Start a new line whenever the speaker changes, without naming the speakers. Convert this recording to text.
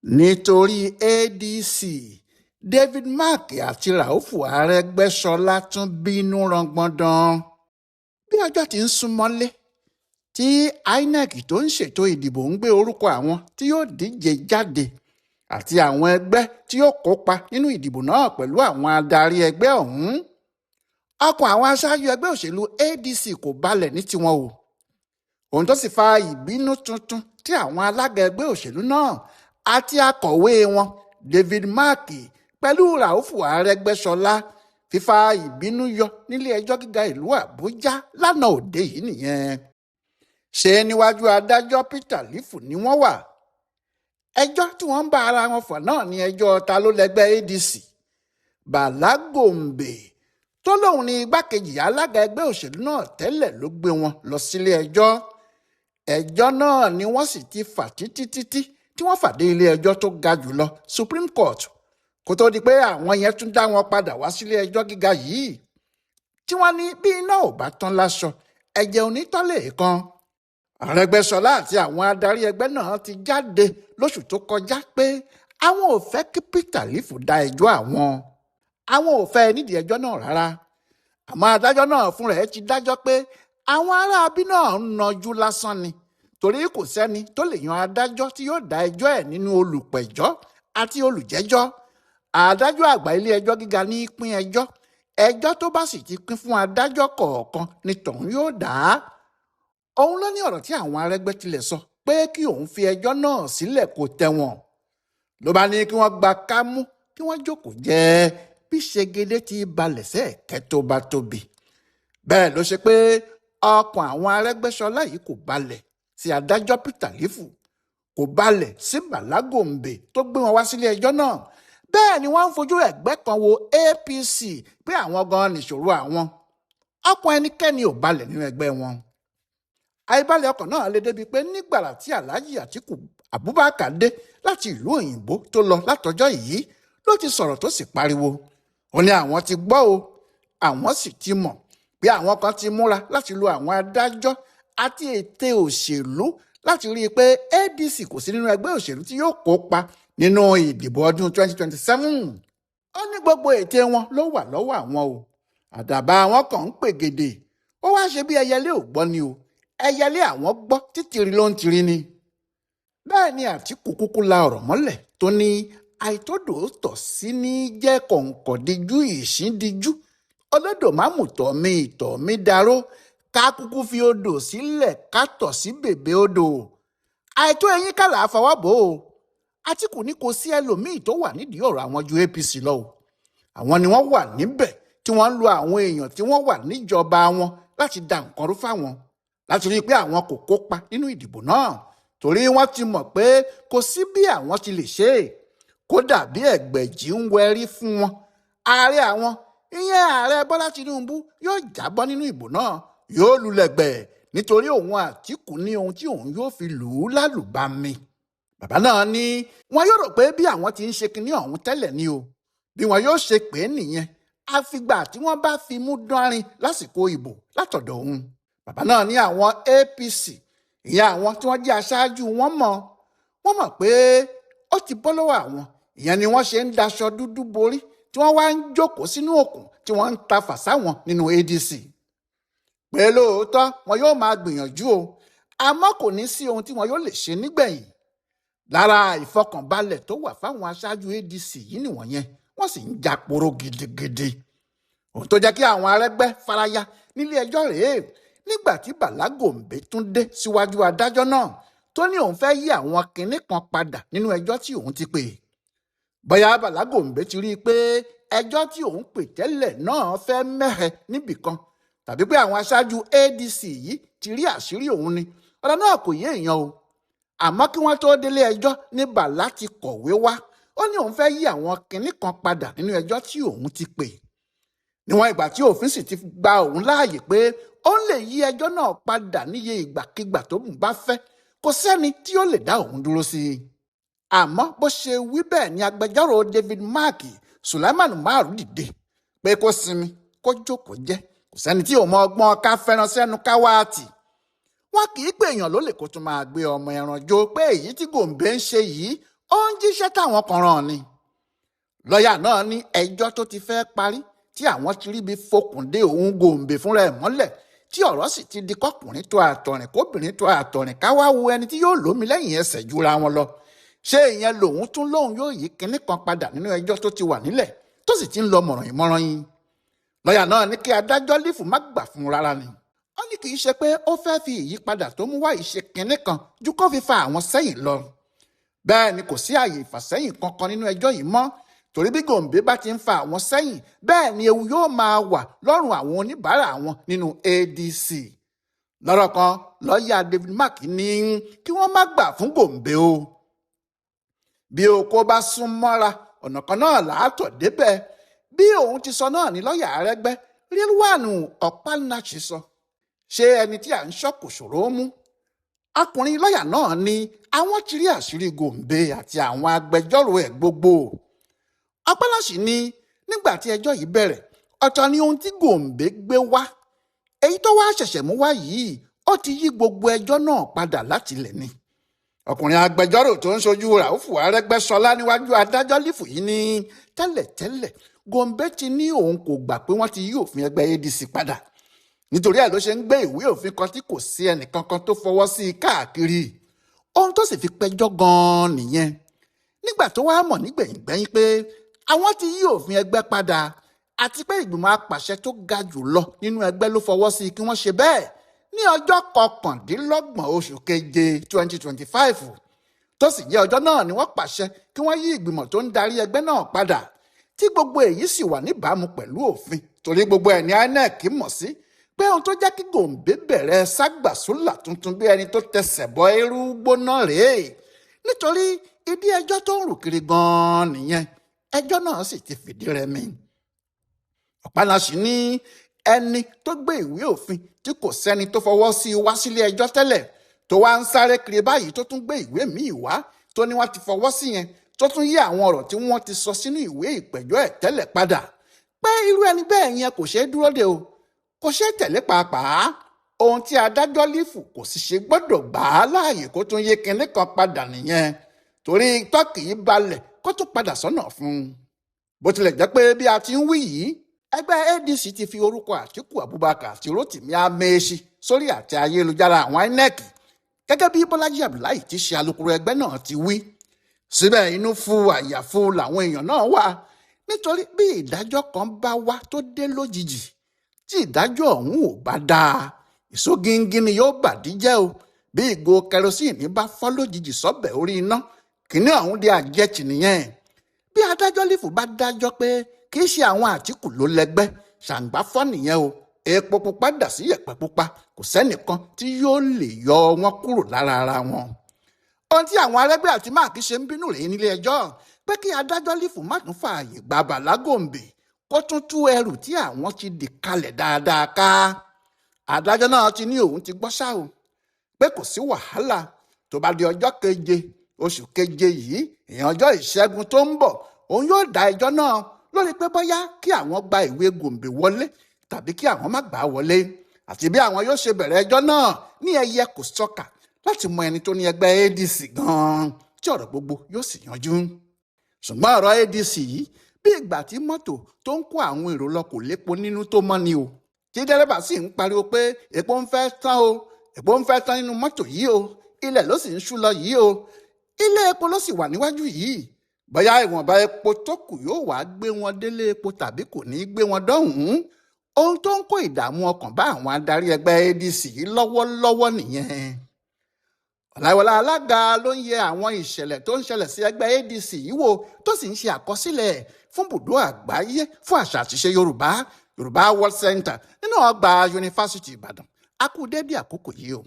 Nítorí ADC, David Mark àti Rauf Arégbèsọlá tún bínú rangbọndan. Bí ọjọ́ ti ń sún mọ́lé tí INEC tó ń ṣètò ìdìbò ń gbé orúkọ àwọn tí yóò díje jáde àti àwọn ẹgbẹ́ tí yóò kópa nínú ìdìbò náà pẹ̀lú àwọn adarí ẹgbẹ́ ọ̀hún, ọkàn àwọn aṣáájú ẹgbẹ́ òṣèlú ADC kò balẹ̀ ní tiwọn o. Ohun tó sì fa ìbínú tuntun tí àwọn alága ẹgbẹ́ òṣèlú náà àti akọ̀wé wọn David Mark pẹ̀lú Rauf Arégbèsọlá fífa ìbínú yọ nílé ẹjọ́ gíga ìlú Àbújá lánàá òde yìí nìyẹn. Ṣe níwájú adájọ́ Peter Lifu ni wọ́n wà. Ẹjọ́ tí wọ́n ń bá ara wọn fà náà ní ẹjọ́ ta ló lẹ́gbẹ́ ADC. Bàlá Gòǹbè tó lóun ní igbákejì alága ẹgbẹ́ òṣèlú náà tẹ́lẹ̀ ló gbé wọn lọ sílé ẹjọ́. Ẹjọ́ náà ni wọ́n sì ti fà títí títí tí wọ́n fà dé ilé ẹjọ́ tó ga jùlọ, Supreme Court, kó tó di pé àwọn yẹn tún dá wọn padà wá sílé ẹjọ́ gíga yìí, tí wọ́n ní bí iná ò bá tán láṣọ, ẹ̀jẹ̀ onítọ́lẹ̀ kan. Arẹ́gbẹ́ṣọlá àti àwọn adarí ẹgbẹ́ náà ti jáde lóṣù tó kọjá pé àwọn ò fẹ́ kí Peter Lifu dá ẹjọ́ àwọn. Àwọn ò fẹ́ nídìí ẹjọ́ náà rárá. Àmọ́ adájọ́ náà fúnra ẹ̀ ti dájọ́ pé àwọn aráabí náà ń nọjú lásán ni, torí kò sẹ́ni tó lè yan adájọ́ tí yóò dá ẹjọ́ ẹ̀ nínú olùpẹ̀jọ́ àti olùjẹ́jọ́. Adájọ́ àgbà ilé ẹjọ́ gíga ní pín ẹjọ́. Ẹjọ́ tó bá sì ti pín fún adájọ́ kọ̀ọ̀kan ni tọ̀hún yóò dá. Òun ló ní ọ̀rọ̀ tí àwọn Arẹ́gbẹ́ tilẹ̀ sọ pé kí òun fi ẹjọ́ náà sílẹ̀ kó tẹ̀wọ̀n. Ló bá ní kí wọ́n gba kámú kí wọ́n jókòó jẹ́ bí ṣègede ti balẹ̀ sẹ́ẹ̀kẹ́ tó bá tóbi. Bẹ́ẹ̀ ló ṣe pé ọkàn àwọn Arẹ́gbẹ́ṣọlá yìí kò balẹ̀ sí adájọ́ Peter Lifu, kò balẹ̀ sí Bàlá Gòǹbè tó gbé wọn wá sílé ẹjọ́ náà. Bẹ́ẹ̀ ni wọ́n ń fojú ẹ̀gbẹ́ kan wo APC pé àwọn gan-an nìṣòro àwọn. Ọkàn ẹnikẹ́ni ò balẹ̀ nínú ẹgbẹ́ wọn. Àìbalẹ̀ ọkàn náà lè débi pé nígbàrà tí Alhaji Atiku Abubakar dé láti ìlú òyìnbó tó lọ látọjọ́ yìí ló ti sọ̀rọ̀ tó sì pariwo. Ó ní àwọn ti gbọ́ o, àwọn sì ti mọ̀ pé àwọn kan ti múra láti lo àwọn adájọ́ àti ète òṣèlú láti rí i pé ADC kò sí nínú ẹgbẹ́ òṣèlú tí yóò kópa nínú ìdìbò ọdún 2027. Ó ní gbogbo ète wọn ló wà lọ́wọ́ àwọn o. Àdàbà àwọn kan ń pègèdè. Ó wá ṣe bí ẹyẹlé ò gbọ́ ni o. Ẹyẹlé àwọn gbọ́ títìrì ló ń tiri ni. Bẹ́ẹ̀ ni Àtíkù kúkú la ọ̀rọ̀ mọ́lẹ̀ tó ní àìtódòótọ̀ sí ní jẹ́ kọ̀ǹkọ̀ díjú ìṣíndíjú. Olódò má mú tọ̀ mi ìtọ̀ mi daró, ká kúkú fi odò sílẹ̀ ká tọ̀ sí bèbè odò. Àìtó eyín kàlà fọwọ́ bò ó. Àtíkù ní kò sí ẹlòmíì tó wà nídìí ọ̀rọ̀ àwọn ju APC lọ o. Àwọn ni wọ́n wà níbẹ̀ tí wọ́n ń lo àwọn èèyàn tí wọ́n wà níjọba wọn láti da nǹkan rú fáwọn, láti rí i pé àwọn kò kópa nínú ìdìbò náà, torí wọ́n ti mọ̀ pé kò sí bí àwọn ti lè ṣe é. Kódà bí ẹgbẹ̀jì ń wẹrí fún wọn, ààrẹ àwọn, ìyẹn ààrẹ Bọ́lá Tinubu, yóò jábọ́ nínú ìbò náà, yóò lulẹ̀ gbẹ̀ nítorí òun Àtíkù ní ohun tí òun yóò fi lù ú lálùbami. Bàbá náà ní wọn yóò rò pé bí àwọn ti ń ṣe kinní ọ̀hún tẹ́lẹ̀ ni o, bí wọn yóò ṣe pé nìyẹn, àfìgbà tí wọ́n bá fi mú dánrin lásìkò ìbò látọ̀dọ̀ òun. Bàbá náà ní àwọn APC, ìyẹn àwọn tí wọ́n jẹ́ aṣáájú wọn mọ̀, wọ́n mọ̀ pé ó ti bọ́ lọ́wọ́ àwọn. Ìyẹn ni wọ́n ṣe ń daṣọ dúdú borí tí wọ́n wá ń jókòó sínú òkun tí wọ́n ń ta fàsáwọn nínú ADC. Pé lóòótọ́ wọn yóò máa gbìyànjú o, àmọ́ kò ní sí ohun tí wọn yóò lè ṣe nígbẹ̀yìn. Lára ìfọkànbalẹ̀ tó wà fáwọn aṣáájú ADC yìí nìwọ̀nyẹn, wọ́n sì ń japoro gidigidi. Ohun tó jẹ́ kí àwọn Arẹ́gbẹ́ faraya nílé ẹjọ́ rèé nígbà tí Bàlá Gòǹbè tún dé síwájú adájọ́ náà tó ní òun fẹ́ yí àwọn kinní kan padà nínú ẹjọ́ tí òun ti pè. Bóyá Bàlá Gòǹbè ti rí i pé ẹjọ́ tí òun pè tẹ́lẹ̀ náà fẹ́ mẹ́hẹ níbìkan, tàbí pé àwọn aṣáájú ADC yìí ti rí àṣírí òun ni. Ọ̀rọ̀ náà kò yé èèyàn o. Àmọ́ kí wọ́n tó délé ẹjọ́ ní Bàlá ti kọ̀wé wá. Ó ní òun fẹ́ yí àwọn kinní kan padà nínú ẹjọ́ tí òun ti pè. Níwọ̀n ìgbà tí òfin sì ti gba òun láàyè pé ó lè yí ẹjọ́ náà padà níye ìgbàkigbà tó ń bá fẹ́, kò sẹ́ni tí ó lè dá òun dúró sí i. Àmọ́ bó ṣe wí bẹ́ẹ̀ ni agbẹjọ́rò David Mark Sulaiman Umaru dìde pé kó sinmi kó jókòó jẹ́. Kò sẹ́ni tí ò mọ ọgbọ́n ká fẹ́ràn sẹ́nu ká wá tì. Wọn kì í pè èèyàn lólè kó tún máa gbé ọmọ ẹran jó pé èyí tí Gòǹbè ń ṣe yìí Ó ń jíṣẹ́ táwọn kan rán ni. Lọ́ọ̀yà náà ní ẹjọ́ tó ti fẹ́ parí tí àwọn ti ríbi fokùn dé òun Gòǹbè fúnra ẹ̀ mọ́lẹ̀, tí ọ̀rọ̀ sì ti di kọkùnrin tó àtọ̀rìn kóbìnrin tó àtọ̀rìn, ká wá wo ẹni tí yóò lómi lẹ́yìn ẹsẹ̀ jura wọn lọ. Ṣé ìyẹn lòun tún lóun yóò yí kinní kan padà nínú ẹjọ́ tó ti wà nílẹ̀ tó sì ti ń lọ mọ̀rànyìn mọ́rànyìn? Lọ́ọ̀yà náà ní kí adájọ́ Lífù má gbà fún un rárá ni. Ó ní kì í ṣe pé ó fẹ́ fi ìyípadà tó mú wá ìṣe kinní kan ju kó fi fa àwọn sẹ́yìn lọ. Bẹ́ẹ̀ ni kò sí àyè ìfàsẹ́yìn kankan nínú ẹjọ́ yìí mọ́, torí bí Gòǹbé bá ti ń fa àwọn sẹ́yìn, bẹ́ẹ̀ ni ewu yóò máa wà lọ́rùn àwọn oníbàárà àwọn nínú ADC. Lọ́rọ̀ kan, lọ́ọ̀yà David Mark ní kí wọ́n má gbà fún Gòǹbé o. Bí oko bá sún mọ́ra, ọ̀nà kan náà làátọ̀ débẹ̀. Bí òun ti sọ náà ní lọ́ọ̀yà Arẹ́gbẹ́ Rilwanu Ọ̀pánáṣí sọ. Ṣé ẹni tí à ń ṣọ́ kò ṣòro ó mú? Ọkùnrin lọ́ọ̀yà náà ní àwọn ti rí àṣírí Gòǹbé àti àwọn agbẹjọ́rò ẹ̀ gbogbo. Ọ̀pánáṣí ní nígbà tí ẹjọ́ yìí bẹ̀rẹ̀, ọ̀tọ̀ ni ohun tí Gòǹbé gbé wá. Èyí tó wá ṣẹ̀ṣẹ̀ mú wá yìí, ó ti yí gbogbo ẹjọ́ náà padà láti ilẹ̀ ni. Ọkùnrin agbẹjọ́rò tó ń ṣojú Ràúfù Arẹ́gbẹ́ṣọlá níwájú adájọ́ Lífù yìí ní tẹ́lẹ̀tẹ́lẹ̀ Gòǹbé ti ní òun kò gbà pé wọ́n ti yí òfin ẹgbẹ́ ADC padà. Nítorí ẹ̀ ló ṣe ń gbé ìwé òfin kan tí kò sí ẹnìkankan tó fọwọ́ sí i káàkiri. Ohun tó sì fi pẹjọ́ gan-an nìyẹn. Nígbà tó wá mọ̀ nígbẹ̀yìngbẹ́yìn pé àwọn ti yí òfin ẹgbẹ́ padà àti pé ìgbìmọ̀ apàṣẹ tó ga jù lọ nínú ẹgbẹ́ ló fọwọ́ sí i kí wọ́n ṣe bẹ́ẹ̀ ní ọjọ́ 29 oṣù keje 2025, tó sì jẹ́ ọjọ́ náà ni wọ́n pàṣẹ kí wọ́n yí ìgbìmọ̀ tó ń darí ẹgbẹ́ náà padà, tí gbogbo èyí sì wà níbàámu pẹ̀lú òfin, torí gbogbo ẹ̀ ní INEC mọ̀ sí pé ohun tó jẹ́ kí Gòǹbé bẹ̀rẹ̀ ságbàsólà tuntun bí ẹni tó tẹsẹ̀ bọ eérú gbóná rèé, nítorí ìdí ẹjọ́ tó ń rù kiri gan-an nìyẹn. Ẹjọ́ náà sì ti fìdí rẹmi. Ọ̀pánáṣí ní ẹni tó gbé ìwé òfin tí kò sẹ́ni tó fọwọ́ sí i wá sílé ẹjọ́ tẹ́lẹ̀, tó wá ń sáré kiri báyìí tó tún gbé ìwé míì wá tó ní wọ́n ti fọwọ́ sí yẹn, tó tún yí àwọn ọ̀rọ̀ tí wọ́n ti sọ sínú ìwé ìpẹ̀jọ́ ẹ̀ tẹ́lẹ̀ padà, pé irú ẹni bẹ́ẹ̀ yẹn kò ṣeé dúró de o, kò ṣeé tẹ̀lé pàápàá. Ohun tí adájọ́ Lífù kò sì ṣe gbọ́dọ̀ gbà á láàyè kó tún yí kinní kan padà nìyẹn, torí tọ́kì yìí balẹ̀ kó tún padà sọ́nà fún un. Bó tilẹ̀ jẹ́ pé bí a ti ń wí yìí, ẹgbẹ́ ADC ti fi orúkọ Àtíkù Abubakar àti Rotimi Amaechi sórí àtẹ ayélujára àwọn INEC, gẹ́gẹ́ bí Bọ́lájí Abdullahi ti ṣe alukoro ẹgbẹ́ náà ti wí. Síbẹ̀ inú fu àyàfu làwọn èèyàn náà wà, nítorí bí ìdájọ́ kan bá wá tó dé lójijì tí ìdájọ́ ọ̀hún ò bá dáa, ìṣógíngín ni yóò bàdíjẹ́ o. Bí ìgò kẹrosíìnì bá fọ́ lójijì sọ́bẹ̀ orí iná, kìnìún ọ̀hún di àjẹtì nìyẹn. Bí adájọ́ Lífù bá dájọ́ pé kì í ṣe àwọn Àtíkù ló lẹ́gbẹ́, ṣàǹgbá fọ́ nìyẹn o. Epo pupa dà sí yẹ̀pẹ̀ pupa, kò sẹ́nìkan tí yóò lè yọ wọn kúrò lára ara wọn. Ohun tí àwọn Arẹ́gbẹ́ àti Mark ṣe ń bínú rèé nílé ẹjọ́, pé kí adájọ́ Lífù má tún fààyè gba Bàlá Gòǹbé kó tún tú ẹrù tí àwọn ti dì kalẹ̀ dáadáa ká. Adájọ́ náà ti ní òun ti gbọ́ ṣá o, pé kò sí wàhálà, tó bá di ọjọ́ 7 oṣù keje yìí, ìyẹn ọjọ́ ìṣẹ́gun tó ń bọ̀, òun yóò dá ẹjọ́ náà lórí pé bóyá kí àwọn gba ìwé Gòǹbé wọlé tàbí kí àwọn má gbà á wọlé, àti bí àwọn yóò ṣe bẹ̀rẹ̀ ẹjọ́ náà ní ẹyẹ kò sọ́kà láti mọ ẹni tó ní ẹgbẹ́ ADC gan-an, tí ọ̀rọ̀ gbogbo yóò sì yanjú. Ṣùgbọ́n ọ̀rọ̀ ADC yìí bí ìgbà tí mọ́tò tó ń kó àwọn èrò lọ kò lépo nínú tó mọ́ ni o, tí dẹ́rẹ́bà sì ń pariwo pé epo ń fẹ́ tán o, epo ń fẹ́ tán nínú mọ́tò yìí o, ilẹ̀ ló sì ń ṣú lọ yìí o, ilé epo ló sì wà níwájú yìí, bóyá ìwọ̀nba epo tó kù yóò wá gbé wọn délé epo tàbí kò ní í gbé wọn dọ́hùn-ún. Ohun tó ń kó ìdààmú ọkàn bá àwọn adarí ẹgbẹ́ ADC yìí lọ́wọ́lọ́wọ́ nìyẹn. Ọláìwọlá alága ló ń yẹ àwọn ìṣẹ̀lẹ̀ tó ń ṣẹlẹ̀ sí ẹgbẹ́ ADC yìí wò, tó sì ń ṣe àkọsílẹ̀ fún bùdó àgbáyé fún àṣà àtiṣe Yorùbá, Yorùbá World Center nínú ọgbà Yunifásítì Ìbàdàn. A kú dédé àkókò yìí o.